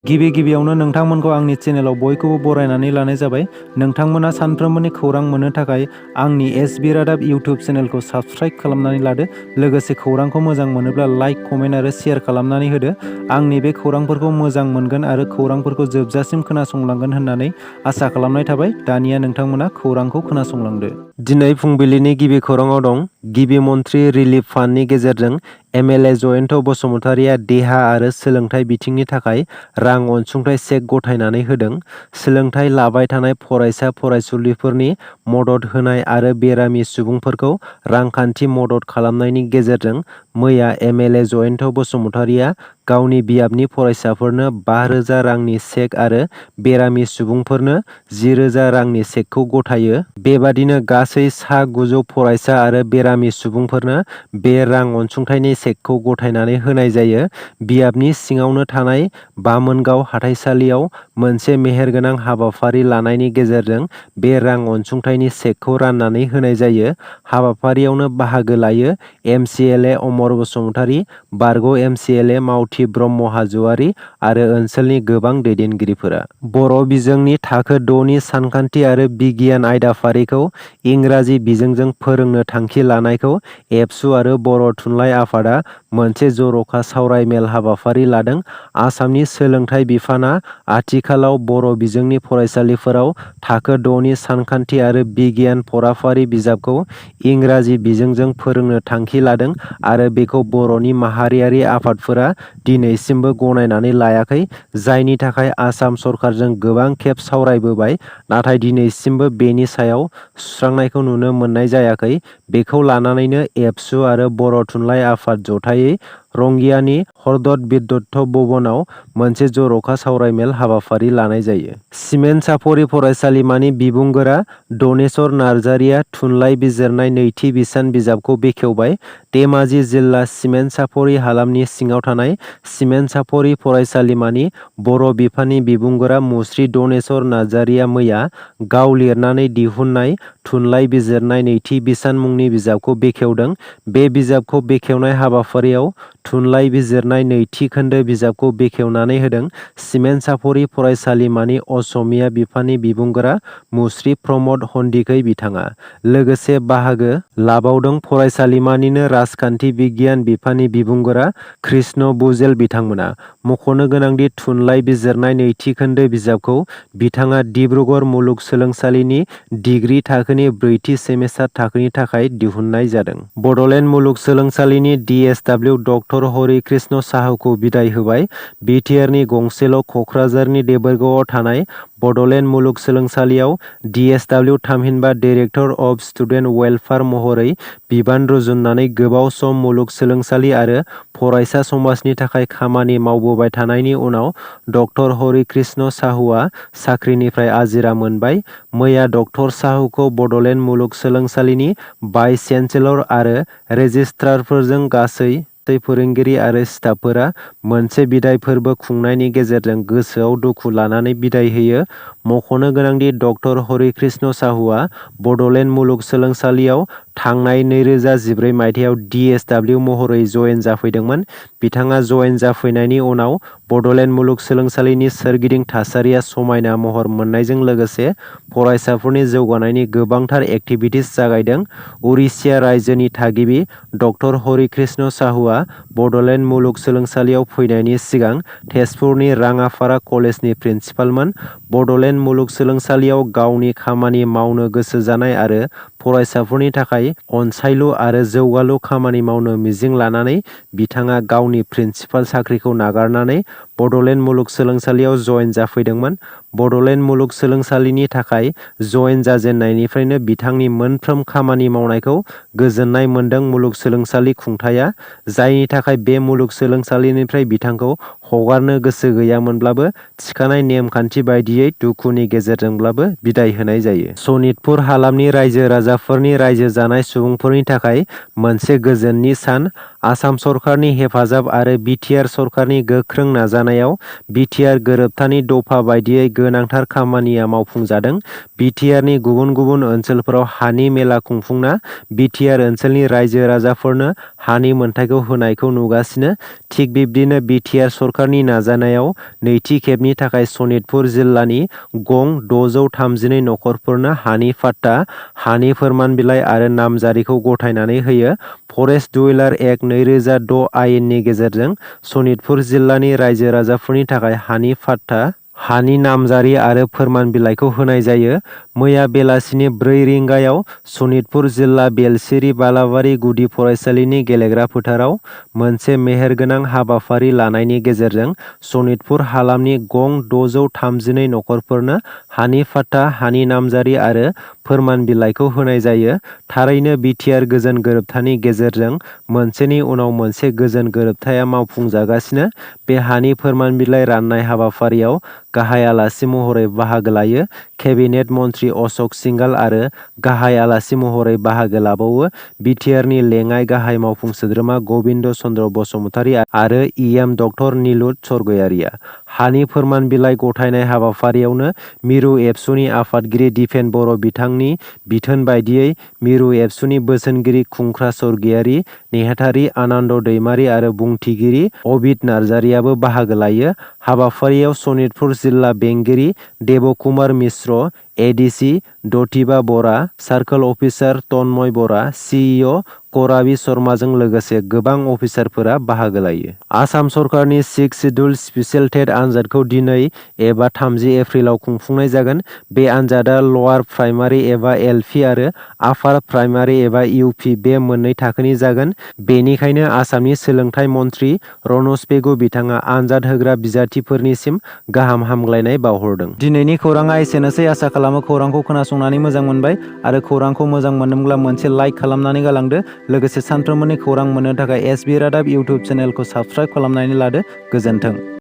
गिबियावनो नोंथांमोनखौ आंनि चेनेलाव बयखौबो बरायनानै लानाय जाबाय। नोंथांमोना सानफ्रोमबोनि खौरां मोननो थाखाय आंनि एसबि रादाब इउटिउब चेनेलखौ साबस्क्राइब खालामनानै लादो। लोगोसे खौरांखौ मोजां मोनोब्ला लाइक, कमेन्ट आरो शेयार खालामनानै होदो। आंनि बे खौरांफोरखौ मोजां मोनगोन आरो खौरांफोरखौ जोबजासिम खोनासंलांगोन होननानै आसा खालामनाय थाबाय। दानिया नोंथांमोना खौरांखौ खोनासंलांदो। दिनै फुंबिलिनि गिबि खौराङाव दं। गिबि मन्थ्रि रिलिफ फान्डनि गेजेरजों एमएलए जयन्त बसुमतारिया देहा आरो सोलोंथाइ बिथिंनि थाखाय रां अनसुंथाइ चेक गथायनानै होदों। सोलोंथाइ लाबाय थानाय फरायसा फरायसुलिफोरनि मदद होनाय आरो बेरामि सुबुंफोरखौ रांखान्थि मदद खालामनायनि गेजेरजों मैया एमएलए जयन्त बसुमतारिया गावनि बियाबनि फरायसाफोरनो 5,000 रांनि चेक आरो बेरामि सुबुंफोरनो 10,000 रांनि चेकखौ गथायो। बेबादिनो गासै सा 900 फरायसा आरो बेरामि सुबुंफोरनो बे रां अनसुंथाइनि चेकखौ गथायनानै होनाय जायो। बियाबनि सिङावनो थानाय बामोनगाव हाथाइसालियाव मोनसे मेहेरगोनां हाबाफारि लानायनि गेजेरजों बे रां अनसुंथाइनि चेकखौ राननानै होनाय जायो। हाबाफारियावनो बाहागो लायो एमसिएलए अमर बसुमतारि, बारग' एमसिएलए मावथि ब्रह्म हाज'वारि आरो ओनसोलनि गोबां दैदेनगिरिफोरा। बर' बिजोंनि थाखो 6 नि सानखान्थि आरो बिगियान आयदाफारिखौ इंराजि बिजोंजों फोरोंनो थांखि लानायखौ एबसु आरो बर' थुनलाइ आफादा मोनसे जर'खा सावरायमेल हाबाफारि लादों। आसामनि सोलोंथाइ बिफाना आथिखालाव बर' बिजोंनि फरायसालिफोराव थाखो 6 नि सानखान्थि आरो बिगियान फराफारि बिजाबखौ इंराजि बिजोंजों फोरोंनो थांखि लादों आरो बेखौ बर'नि माहारियारि आफादफोरा दिनैसिमबो गनायनानै लायाखै, जायनि थाखाय आसाम सरकारजों गोबां खेब सावरायबोबाय, नाथाय दिनैसिमबो बेनि सायाव सुस्रांनायखौ नुनो मोननाय जायाखै। बेखौ लानानैनो एबसु आरो बर' थुनलाइ आफाद जथायै रंगियानि हरदत बिद्दत्त भवनाव मोनसे जर'खा सावरायमेल हाबाफारि लानाय जायो। सिमेन्ट सापरि फरायसालिमानि बिबुंगोरा दनेस्वर नार्जारिया थुनलाइ बिजिरनाय नैथि बिसान बिजाबखौ बेखेवबाय। धेमाजि जिल्ला सिमेन्ट सापरि हालामनि सिङाव थानाय सिमेन्ट सापरि फरायसालिमानि बर' बिफाननि बिबुंगोरा मुस्रि दनेस्वर नार्जारिया मैया गाव लिरनानै दिहुननाय थुनलाइ बिजिरनाय नैथि बिसान मुंनि बिजाबखौ बेखेवदों। बे बिजाबखौ बेखेवनाय हाबाफारियाव थुनलाइ बिजिरनाय नैथि खोन्दो बिजाबखौ बेखेवनानै होदों सिमेन्ट सापरि फरायसालिमानि असमिया बिफाननि बिबुंगोरा मुस्रि प्रमद हन्दिकै बिथाङा। लोगोसे बाहागो लाबावदों फरायसालिमानिनो राजखान्थि बिगियान बिफाननि बिबुंगोरा कृष्ण बुजेल बिथांमोना। मख'नो गोनांदि थुनलाइ बिजिरनाय नैथि खोन्दो बिजाबखौ बिथाङा डिब्रुगड़ मुलुगसोलोंसालिनि डिग्री थाखोनि 4थि सेमेस्टार थाखोनि थाखाय दिहुननाय जादों। बड'लेण्ड मुलुगसोलोंसालिनि डिएसडब्लिउ डक्टर हरि कृष्ण साहुखौ बिदाय होबाय। बिटिआरनि गंसेल' क'क्राझारनि देबोरगावआव थानाय बड'लेण्ड मुलुगसोलोंसालियाव डिएसडब्लिउ थामहिनबा डाइरेक्टर अफ स्टुडेन्ट वेलफेयार महरै बिबान रुजुननानै गोबाव सम मुलुगसोलोंसालि आरो फरायसा समाजनि थाखाय खामानि मावबोबाय थानायनि उनाव डक्टर हरि कृष्ण साहुआ साख्रिनिफ्राय आजिरा मोनबाय। मैया डक्टर साहुखौ बड'लेण्ड मुलुगसोलोंसालिनि भाइस चेन्सेलर आरो रेजिस्ट्रारफोरजों गासै फोरोंगिरि आरो स्टाफफोरा मोनसे बिदाय फोरबो खुंनायनि गेजेरजों गोसोआव दुखु लानानै बिदाय होयो। मख'नो गोनांदि डक्टर हरि कृष्ण साहुआ बड'लेण्ड मुलुगसोलोंसालियाव थांनाय 2014 मायथाइयाव डिएसडब्लिउ महरै जयेन जाफैदोंमोन। बिथाङा जयेन जाफैनायनि उनाव बड'लेण्ड मुलुगसोलोंसालिनि सोरगिदिं थासारिया समायना महर मोननायजों लोगोसे फरायसाफोरनि जौगानायनि गोबांथार एक्टिभिटिस जागायदों। उरिष्या रायजोनि थागिबि डक्टर हरि कृष्ण साहुआ बड'लेण्ड मुलुगसोलोंसालियाव फैनायनि सिगां तेजपुरनि राङापारा कलेजनि प्रिन्सिपालमोन। बड'लेण्ड मुलुगसोलोंसालियाव गावनि खामानि मावनो गोसो जानाय आरो फरायसाफोरनि थाखाय अनसायलु आरो जौगालु खामानि मावनो मिजिं लानानै बिथाङा गावनि प्रिन्सिपाल साख्रिखौ नागारनानै बड'लेण्ड मुलुगसोलोंसालियाव जयेन जाफैदोंमोन। बड'लेण्ड मुलुगसोलोंसालिनि थाखाय जयेन जाजेननायनिफ्रायनो बिथांनि मोनफ्रोम खामानि मावनायखौ गोजोननाय मोनदों मुलुगसोलोंसालि खुंथाया, जायनि थाखाय बे मुलुगसोलोंसालिनिफ्राय बिथांखौ हगारनो गोसो गैयामोनब्लाबो थिखानाय नेमखान्थि बायदियै दुखुनि गेजेरजोंब्लाबो बिदाय होनाय जायो। सनितपुर हालामनि रायजो राजाफोरनि रायजो जानाय सुबुंफोरनि थाखाय मोनसे गोजोननि सान। आसाम सरकारनि हेफाजाब आरो बिटिआर सरकारनि गोख्रों नाजानायाव बिटिआर गोरोबथानि दफा बायदियै गोनांथार खामानिया मावफुंजादों। बिटिआरनि गुबुन गुबुन ओनसोलफोराव हानि मेला खुंफुंना बिटिआर ओनसोलनि रायजो राजाफोरनो हानि मोनथायखौ होनायखौ नुगासिनो। थिग बिब्दिनो बिटिआर सरकारनि नाजानायाव नैथि खेबनि थाखाय सनितपुर जिल्लानि गं 632 नखरफोरनो हानि फाट्टा, हानि फोरमान बिलाइ आरो नामजारिखौ गथायनानै होयो। फरेस्ट डुवेलार एक्ट 2006 आयेननि गेजेरजों सनितपुर जिल्लानि रायजो राजाफोरनि थाखाय हानि फाट्टा, हानि नामजारि आरो फोरमान बिलाइखौ होनाय जायो। मैया बेलासिनि 4 रिंगायाव सनितपुर जिल्ला बेलसिरि बालाबारि गुदि फरायसालिनि गेलेग्रा फोथाराव मोनसे मेहेरगोनां हाबाफारि लानायनि गेजेरजों सनितपुर हालामनि गं 632 नखरफोरनो हानि फाट्टा, हानि नामजारि आरो फोरमान बिलाइखौ होनाय जायो। थारैनो बिटिआर गोजोन गोरोबथानि गेजेरजों मोनसेनि उनाव मोनसे गोजोन गोरोबथाया मावफुंजागासिनो। बे हानि फोरमान बिलाइ राननाय हाबाफारियाव गाहाय आलासि महरै बाहागो लायो केबिनेट मन्त्रि अशक सिंघाल आरो गाहाय आलासि महरै बाहागो लाबावो बिटिआरनि लेङाइ गाहाय मावफुं सोद्रोमा गबिन्द चन्द्र बसुमतारी आरो इएम डक्टर निलुत सरगयारिया। हानि फोरमान बिलाइ गथायनाय हाबाफारियावनो मिरु एबसुनि आफादगिरि दिपेन बर' बिथांनि बिथोन बायदियै मिरु एबसुनि बोसोनगिरि खुंख्रा सरगियारि, नेहाथारि आनन्द दैमारि आरो बुंथिगिरि अबिद नार्जारियाबो बाहागो लायो। हाबाफारियाव सनितपुर जिल्ला बेंगिरि देबकुमार मिश्र, एडिसि दतिबा बरा, सार्कोल अफिसार तन्मय बरा, सिइअ कराबि शर्माजों लोगोसे गोबां अफिसारफोरा बाहागो लायो। आसाम सरकारनि 6 सिड्युल स्पेसियेल टेट आनजादखौ दिनै एबा 30 एप्रिलाव खुंफुंनाय जागोन। बे आनजादा लवार प्राइमारि एबा एलपि आरो आपार प्राइमारि एबा इउपि बे मोननै थाखोनि जागोन। बेनिखायनो आसामनि सोलोंथाइ मन्त्रि रनज पेगु बिथाङा आनजाद होग्रा बिजाथिफोरनिसिम गाहाम हामग्लायनाय बावहरदों। दिनैनि खौराङा एसेनोसै। आसा खालामो खौरांखौ खोनासंनानै मोजां मोनबाय आरो खौरांखौ मोजां मोनदोंब्ला मोनसे लाइक खालामनानै गालांदो। लोगोसे सानफ्रोमबोनि खौरां मोननो थाखाय एसबि रादाब इउटुब चेनेलखौ साबस्क्राइब खालामनानै लादो। गोजोन्थों।